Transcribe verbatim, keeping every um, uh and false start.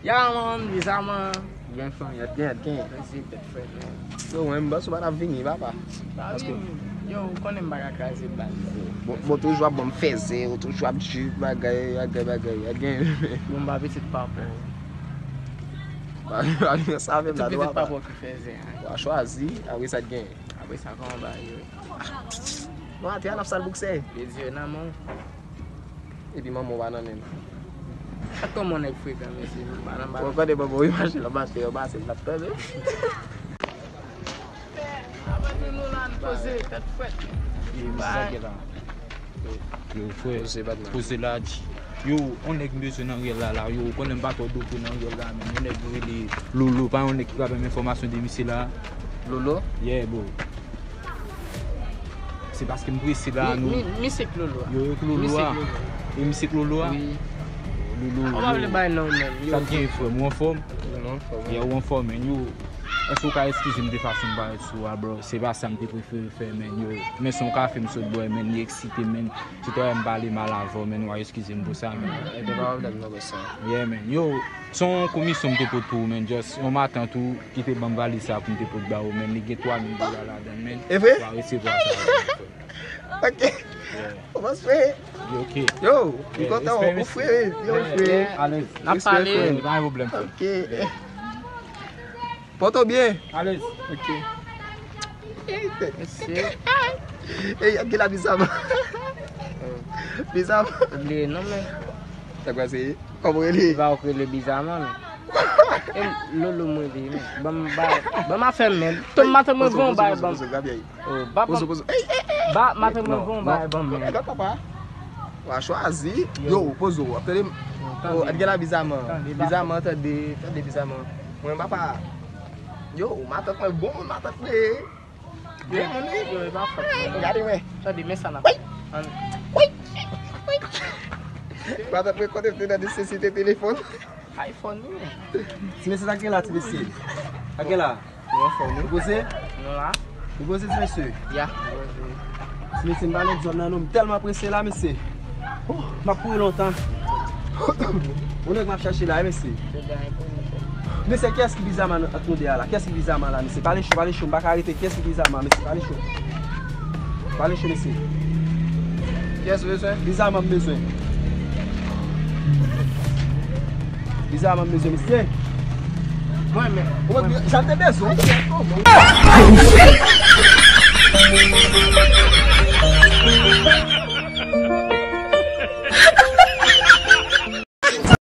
Ya, man, bizarman. Gen fanmi, yat gen, yat gen. Kraze tèt frèt, man. Yo, mwen, m panse w pa t ap vini, papa. Pa vini. Yo, ou konnen m pa ka kraze bal. Bon, bon, toujou ap ban m fèzè, ou toujou ap jip, bagay, bagay, bagay, yat gen. Bon, m pa pitit papa. Pa, pa, sa avè m la, pitit papa ki fèzè, hein. W a chwazi, apre sa, t gen. Apre sa, kòman bagay yo? Non, atè a, n ap sal boukse. Dezire nan men w. Epi manman w pa nan menm. Gad kòman nèg frekan, mesye, m pa nan bagay. Ou konnen manman w imajine l ap mache, yo pase, l ap tann. Avan nou la, n poze, tèt frèt. Yo, misye sa gen la. Yo, frè, poze la, di. Yo, on nèg m bezwen nan riyèl la, la, yo, ou konnen m pa twò dope nan riyèl la, men on nèg rele Lolo, pa yon nèg ki ka ban m enfòmasyon de misye la. Lolo? Yeah, bro. Se paske m prese la, nou. Mi, mi, misye k Lolo a. Yo, yo k Lolo a. Misye k Lolo a. E misye k Lolo a? Wi. Lolo, yo. Ou pa vle bay non menm, yo. Sa k gen, frè m, ou anfòm? Mwen anfòm. Yeah, ou anfòm, men yo. Èske ou ka eskize m de fason m parèt sou a, bro? Se pa sa m te prefere fè, men yo. Men se yon kafe m sot bwè, men li eksite, men. Se twò m pale mal avè w, men ou a eskize m pou sa, men. E te pa pwoblèm non, bro, sa. Yeah, men. Yo, se yon komisyon m te pot pou ou, men. Just yon matant ou ki te ban m valiz sa pou m te pot ba ou, men. Li gen twa mil dola ladan l, men. E vre? Ou a resevwa sa. Ok. Yeah. Ou pa frè? Yo, ok. Yo, m kontan, ou frè, yo, frè. Alèz. N ap pale. Pa gen pwoblèm, frè. Ok. Pòte w byen. Alèz. Ok. Mesye. Ey, gade la bizarman. Bizarman. Bliye non, men. Sa kwa se? Kòman w rele? Ba w rele bizarman, men. E Lolo mwen li, men. Ban m ba, ban m afè m, men. Ton maten mwen van bay ban m. Oh, ba, ba, ba, maten mwen van bay ban m, men. Gad papa. W a chwazi. Yo, poze w. Tande. Oh, gade la bizarman. Bizarman, tande, tande bizarman. Mwen papa. Yo, matant mwen bon, matant mwen. Yo, moun wi. Yo, e pa fòt mwen. Gade mwen. Tande, men sa n ap. Wi. Wi. Matant mwen kote te nan nesesite telefòn. iPhone wi. Ti mesye sa gen la, ti mesye. Sa gen la. Nou anfòm wi. Ou poze? Nou la. Ou poze, ti mesye? Ya. Ti mesye, m pa lòt zòn nan non, m tèlman prese la, mesye. Oh, m ap kouri lontan. Ou nèg m ap chache la, mesye. Mesye, kiyès ki bizarman ant nou de a la? Kiyès ki bizarman la, mesye? Pale cho, pale cho, m pa ka rete. Kiyès ki bizarman, mesye? Pale cho. Pale cho, mesye. Kiyès ou bezwen? Bizarman m bezwen. Bizarman m bezwen, mesye. Mwen menm. Ou konn jan m te bezwen.